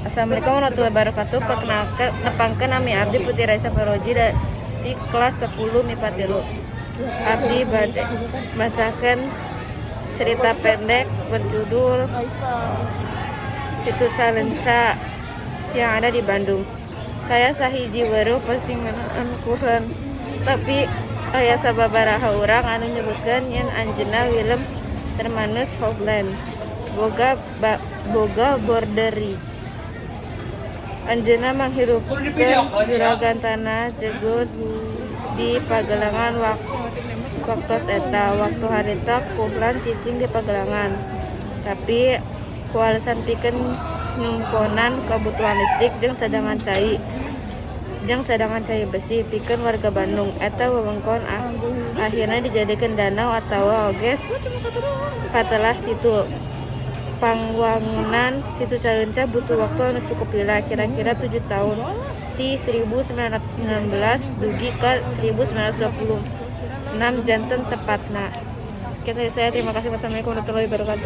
Assalamualaikum warahmatullahi wabarakatuh. Perkenalkan, nepangkeun, nami abdi Putri Raisa Faroji di kelas 10 MIPA 3. Abdi bade bacakan cerita pendek berjudul Situ Cileunca yang ada di Bandung. Kaya sahiji weruh pasti ngeunaan Kuhlan. Tapi aya sababaraha urang anu nyebutkeun yen anjeunna Willem Hermanus Hoogland boga boerderij. Anjeunna manghirupkeun juragan tanah jegud di Pagelangan waktos eta. Waktu harita Kuhlan cicing di Pagelangan. Tapi ku alasan pikeun nyumponan kabutuhan listrik jeung cadangan cai bersih pikeun warga Bandung, eta wewengkon akhirna dijadikeun danau atawa oge katelah situ. Pangwangunan Situ Cileunca butuh waktu anu cukup lila, kira-kira 7 tahun, ti 1919 dugi ka 1926 janten tepatna. Sekian dari saya, terima kasih. Wassalamualaikum warahmatullahi wabarakatuh.